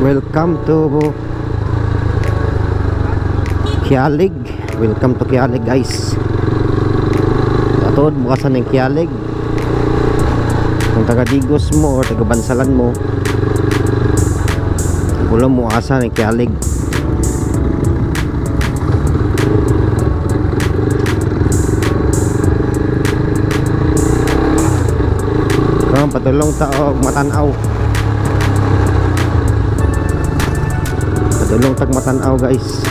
Welcome to Kialig. Welcome to Kialig, guys. Atod mo sa ng Kialig. Kung taga Digos mo or taga Bansalan mo, wala mo asa ng Kialig. Karon padulong ta og Matanaw. Padulong tag Matanaw, guys.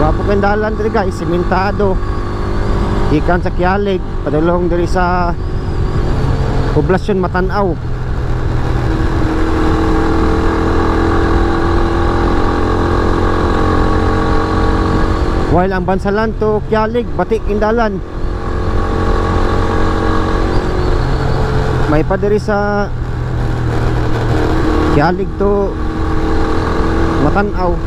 Gwapo kay dalan diri, guys, simentado. Gikan sa Kialig, padulong diri sa Poblasyon Matanaw. While ang Bansalan to Kialig, batik indalan. May pa diri sa Kialig to Matanaw.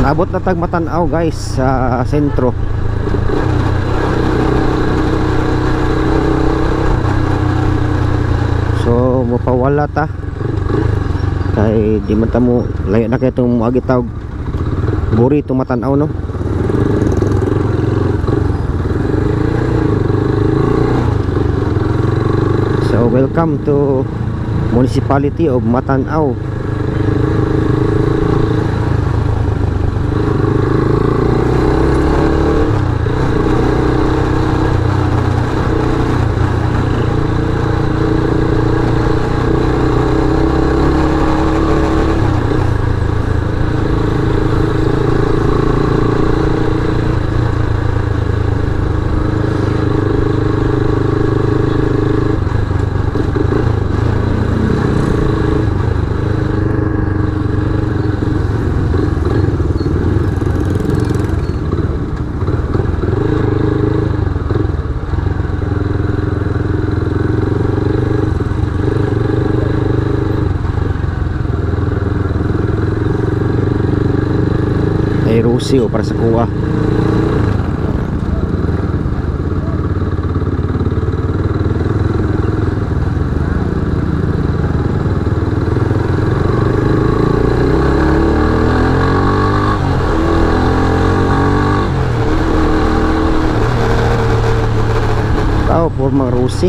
Naabot na tag Matanaw, guys, sa sentro. So mapawala ta kay di man ta mo layo na kay itong moagi tawg buri itong Matanaw, no? So welcome to Municipality of Matanaw. Ay Rusi o para sa kuha. Tao por mga Rusi.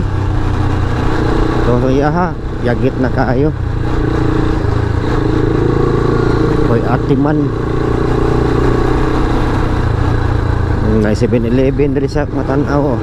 So iya ha, yagit na kaayo. Hoy atiman. Ay 7-Eleven diri sa Matanaw, oh.